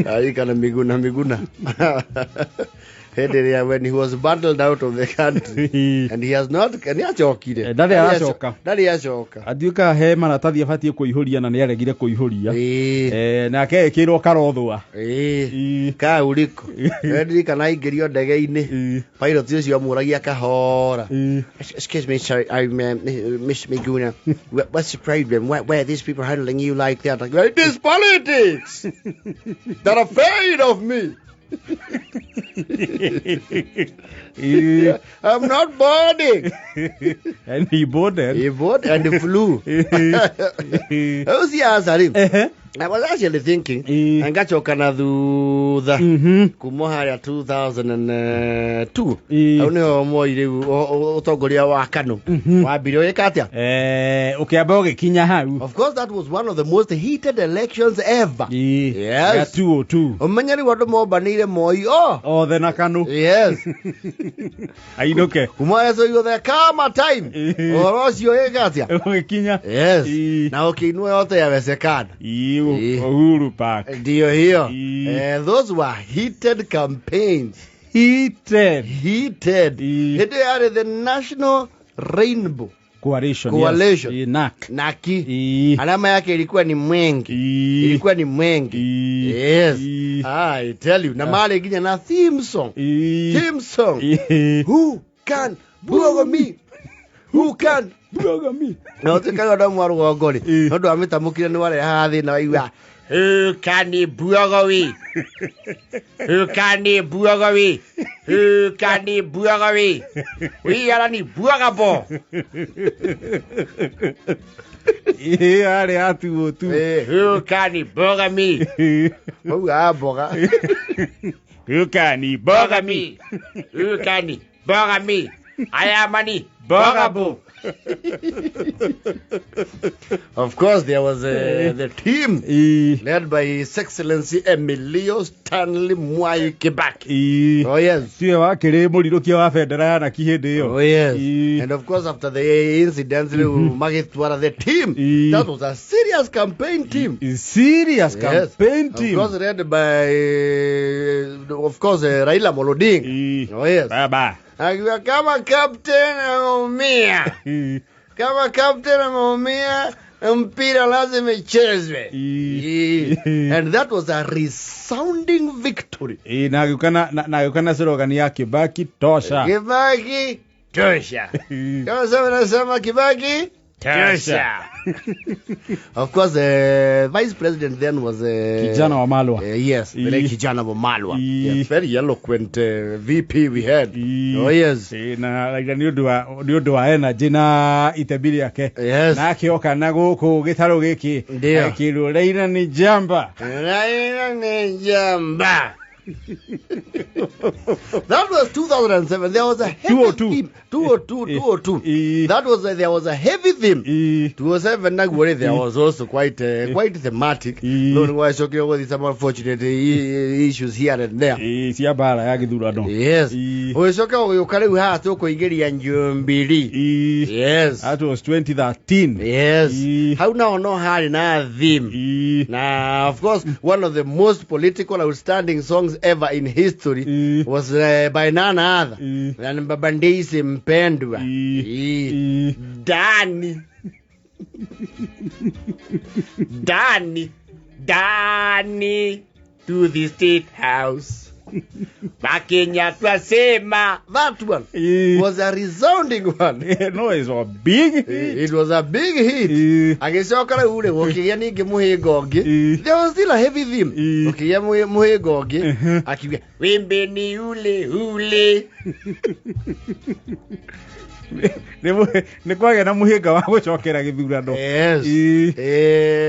Aririkana Miguna Miguna hĩndĩ ĩrĩa when he was bundled out of the country and he has not, nĩ acokire. Ndarĩ aracoka. Ndarĩ acoka. Atuĩka he maratathi abatiĩ kũihũria na nĩ aregire kũihũria. Nake ĩkĩrwo karothwa. Kauriko ndirikana aingĩrio ndege-inĩ, pilot ũcio amũragia kahora, "Excuse me, sorry, I'm Miss Miguna. What's the problem? Why are these people handling you like that?" Like, "It is politics. They're afraid of me. I'm not boarding." And he boarded. He boarded and he flew. Ũcio rĩ, I was actually thinking ngacoka na thutha kuma harĩa 2002, hau nĩho Moi rĩu ũtongoria wa KANU wambire ũgĩka atĩa? Ũkĩamba ũgĩkinya hau. Of course, that was one of the most heated elections ever. Yes. Ya 202. Ũmenye rĩu andũ mombanĩire Moi o othe na KANU. Yes. Ainũke. Kuma so there come a time ũhoro ũcio ũgĩka atĩa? Ũgĩkinya. Yes, na ũkĩinua yote yawezekana. Uhuru Park. Ndio hiyo. Those were heated campaigns. Heated. Heated. Hĩndĩ ĩyo yarĩ the National Rainbow Coalition. Coalition. Yes. NAC. Naki alama yake ilikuwa ni mwengi, ilikuwa ni mwengi. Yes, I tell you, na marĩ nginya na theme song, theme song, "Who can buogo me, who can buogo me." Na ũtuĩkaga andũ amwe a rũgongo rĩ, nĩ ũndũ wa mĩtamũkire nĩ warehaga thĩna, waigua, "Who can buogo we, who can buogo we, who can buogo we, we are ni buoga bo." Ĩ, yarĩ ya 202. "Who can buoga me," maugaga mboga. Who can boga me, who can boga me, I am ani bogabo. Of course, there was the team led by His Excellency Emilio Stanley Mwai Kibaki. Oh yes. Tiwe wakĩrĩ mũrirũkia wa bendera ya naki hĩndĩ ĩyo. Oh yes. And of course, after the incidents, magĩtwara the team. That was a serious campaign team. Serious campaign team. Of course, led by, of course, Raila Amolo Odinga. Oh yes. Baba. Akiwa kama captain ameumia. Kama captain ameumia, mpira lazima ichezwe. And that was a resounding victory. Na agĩũka na agĩũka na slogan ya "Kibaki tosha". Kibaki tosha. Kama sema nasema Kibaki tosha. Of course, the vice president then was Kijana wa Malwa. Yes, the Kijana wa Malwa. Yes, very eloquent VP we had. Oh yes. Na Raila nĩ ũndũ wa energy na itemi rĩake. Yes. Na akĩoka na gũkũ gĩtarũ gĩkĩ. Ndio. Akĩrwo, "Raila ni jamba." Raila ni jamba. That was 2007. There was a heavy 202. theme. 202, 202. That was there was a heavy theme. 207 naguo rĩ, there was also quite thematic. No nĩ gwacokire gũthiĩ some unfortunate issues here and there. Cia mbara ya gĩthurano. Yes. Ũgĩcoka ũgĩũka rĩu haha tũkũingĩria Jubilee. Yes. That was 2013. Yes. Hau nao no harĩ na theme. Na of course, one of the most political outstanding songs ever in history was by none other than Baba Daisy Mpendwa. Dani. Dani. Dani to the State House. Wakenya twasema. That one was a resounding one. No, it was a big hit. It was a big hit. Agĩcoka rĩu rĩ, gũkĩgĩa ningĩ mũhĩnga ũngĩ. There was still a heavy theme. Gũkĩgĩa mũhĩnga ũngĩ akiuga, "Wimbi ni ule ule." Nĩ kwagĩa na mũhĩnga wa gũcokera gĩthurano. Yes.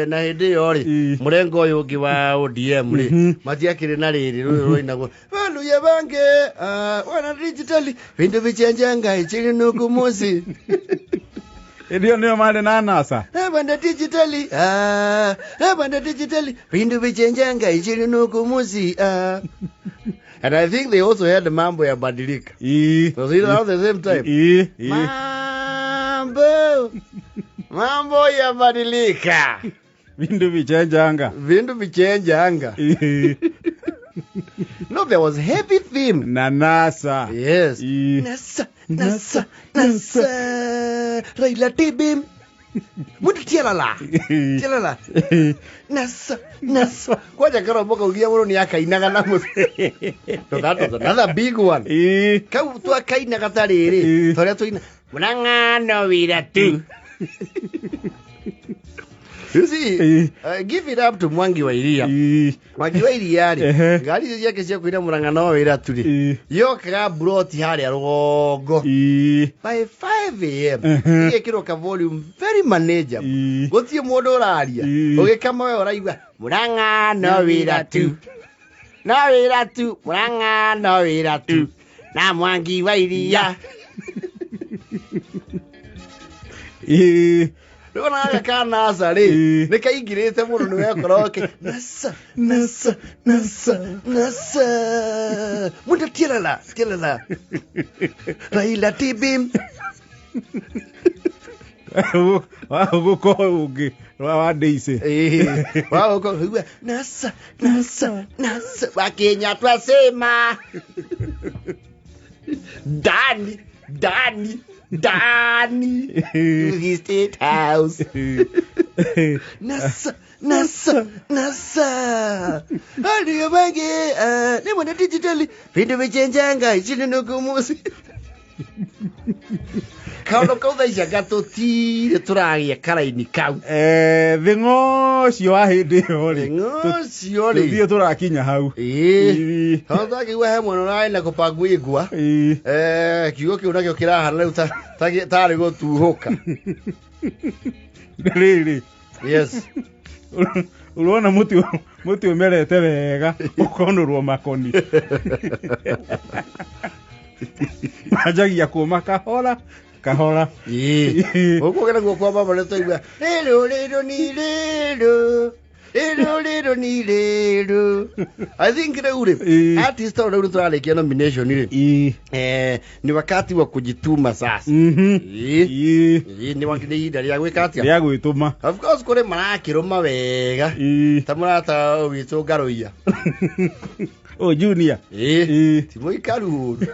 Na hĩndĩ ĩyo rĩ, mũrengo ũyũ ũngĩ wa ODM rĩ, matiakĩrĩ na rĩrĩ rũrũ rũinagwo, "Valuya bange wana digitali vindu vichenjenga ichiri nukumusi." Hĩndĩ ĩyo nĩyo marĩ na NASA. Banda digitali, banda digitali vindu vichenjenga ichiri nukumusi. And I think they also had "Mambo ya Badilika". Was it around the same time? Mambo ya badilika. Vindu vichenjanga. Vindu vichenjanga. No, there was heavy theme. Na NASA. Yes. Ĩĩ. NASA, NASA, NASA. Raila TB. Mundu tialala. Tialala. NASA, NASA. Kwanja karombo kaugia mũno nĩ akainaga na mũthĩ. So that was another big one. Ĩĩ. Kau twakainaga ta rĩrĩ. Ĩĩ. Torĩa tũina. Mũrang'ano wĩra tu. You see, Ĩĩ. Give it up to Mwangi wa Iria. Ĩĩ. Mwangi wa Iria rĩ, Ehe. ngari icio ciake cia kũina mũrang'ano wa wĩra tu rĩ, Ĩĩ. yokaga mburoti harĩa rũgongo Ĩĩ. by 5 am Ehe. igekĩrwo ka volume very manageable. Ĩĩ. Gũtirĩ mũndũ ũraria. Ĩĩ. Ũgĩkama we ũraigua mũrang'a no wĩra tu, no wĩra tu, mũrang'a no wĩra tu na Mwangi wa Iria. Ĩĩ. Rĩu ona gaka ka NASA rĩ, Ĩĩ. nĩ kaingĩrĩte mũno nĩ wekora ũkĩ NASA, NASA, NASA, NASA, mũndũ tialala tialala, Raila TB. Gũkorwo ũngĩ wa Daisy. Ĩĩ, wa ũguo NASA, NASA, NASA, Wakenya twasema Dani, Dani, Dani to the State House. NASA, NASA, NASA. Hali bange, ni mwana digitally vindu vichenjanga ichini nukumusi. Kaũndũ kau thaa ici anga tũtirĩ tũragĩa karaini kau. Thĩng'o ũcio wa hĩndĩ ĩyo rĩ, Thĩng'o ũcio rĩ. Tũthiĩ tũrakinya hau. Ĩĩ. Ĩĩ. Tondũ twakĩigua he mwena ũrarĩ na kũpanguingwa. Ĩĩ. Kiugo kĩu nakĩo kĩrahana rĩu tarĩ gũtuhũka. Rĩrĩ. Yes. Ũrona mũtĩ ũmerete wega ũkonũrwo makoni. Manjagia kũma kahora kahora. Ĩĩ. Ũguo naguo kwa mama nĩ twaigua rĩrũ rĩrũ ni rĩrũ rĩrũ rĩrũ ni rĩrũ. I think rĩu rĩ, Ĩĩ. artist tondũ rĩu nĩtũrarĩkia nomination rĩ, Ĩĩ. ni wakati wa kujituma sasa. Mhm. Ĩĩ. Ĩĩ. Ĩĩ, nĩ ihinda rĩa gwĩka atĩa? Rĩa gwĩtũma. Of course kũrĩ marakĩrũma wega. Ĩĩ. Ta mũrata witũ Ngarũiya. O Junior. Ĩĩ. Ĩĩ. Ti mũikaru ũru.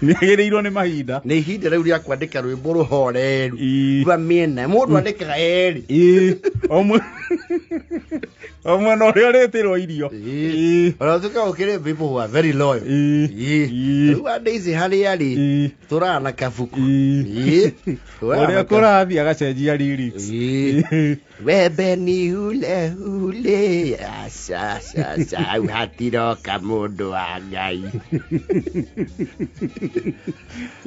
Nĩagĩrĩirwo nĩ mahinda. Nĩ ihinda rĩu rĩa kwandĩka rwĩmbo rũhoreru. Ĩĩ. Rwa mĩena. Mũndũ andĩkaga erĩ. Ĩĩ. O mwena ũrĩa ũrĩtĩrwo irio. Ĩĩ. Ĩĩ. Ona ũtuĩka gũkĩrĩ people who are very loyal. Ĩĩ. Ĩĩ. Ĩĩ. Rĩu andũ ici harĩa rĩ, Ĩĩ. tũrana kabuku. Ĩĩ. Ĩĩ. Tũrana Ũrĩa kabuku. kũrathiĩ agacenjia lyrics. Ĩĩ. Ĩĩ. Wembe ni ule ule, aca aca aca, hau hatiroka mũndũ wa Ngai.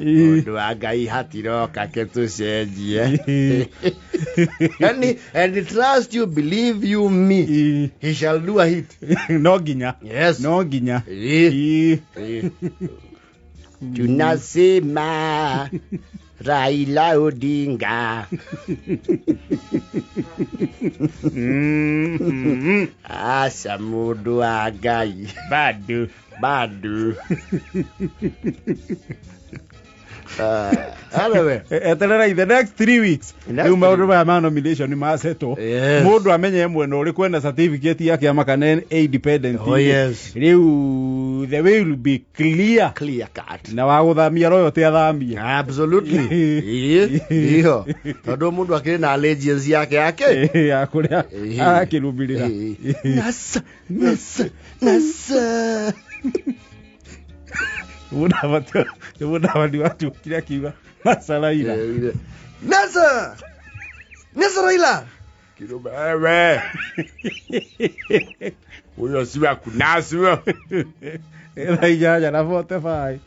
Ĩĩ. Mũndũ wa Ngai hatiroka ke tũcenjie. Ĩĩ. And trust you, believe you me, Ĩĩ. he shall do a hit. No nginya. Yes. No nginya. Ĩĩ. Ĩĩ. Ĩĩ. Tunasema Raila Odinga. Mm. Aca mũndũ wa Ngai. Bado. Bado. Anyway. Eterera the next 3 weeks. Next Rĩu maũndũ three maya ma nomination nĩ masetwo. Yes. Mũndũ amenye mwena ũrĩkũ ena certificate ya kĩama kana independent. Oh, yes. Rĩu the way will be clear. Clear cut. Na wa gũthamia royalty athamie. Absolutely. Ĩĩ. Ĩho. Tondũ mũndũ akĩrĩ na allegiance yake yake. Ya kũrĩa Ĩĩ. arakĩrũmĩrĩra. Ĩĩ. Nasa, nasa, nasa. Mũdavadi watuĩkire akiuga Nasa Raila. Nasa! Nasa Raila! Kirume wewe. Huyo si wa kunasa. Thaa 8:45.